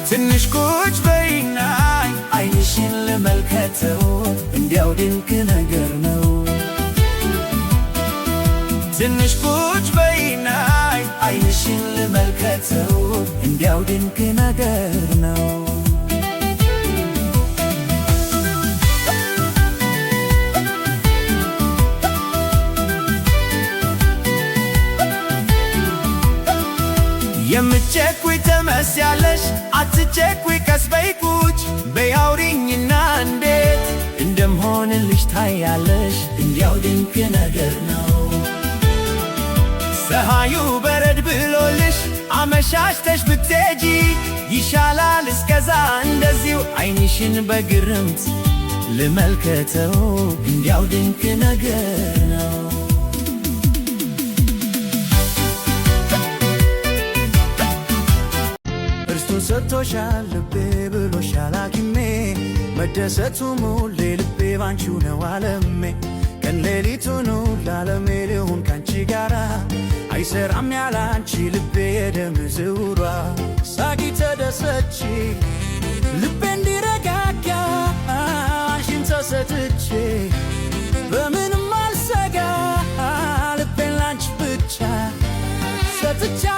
ትንሽ ቁጭ በይና አይንሽን ልመልከተው፣ እንዲያው ድንቅ ነገር ነው። ትንሽ ቁጭ በይና አይንሽን ልመልከተው፣ እንዲያው ድንቅ ነገር ነው። የምትቸኩይ ትመስያለሽ፣ አትቸኩይ፣ ቀስ በይ፣ ቁጭ በይ፣ አውሪኝና እንዴት እንደምሆንልሽ ታያለሽ፣ እንዲያው ድንቅ ነገር ነው። ፀሐዩ በረድ ብሎልሽ አመሻሽተሽ ብትሄጂ ይሻላል። እስከዛ እንደዚሁ አይንሽን በግርምት ልመልከተው፣ እንዲያው ድንቅ ነገር ነው። እርሱን ሰጥቶሻል ልቤ ብሎሻል ሐኪሜ፣ መደሰቱ ሙሌ ልቤ ባንቺው ነው አለሜ። ቀን ሌሊቱን ለዓለሜ ልሁን ካንቺ ጋራ፣ አይሰራም ያለ አንቺ ልቤ የደም ዝውሯ። ሳቂ ተደሰቺ ልቤ እንዲረጋጋ፣ አንቺን ተሰጥቼ በምንም አልሰጋ። ልቤን ላንቺ ብቻ ሰጥቻለሁ።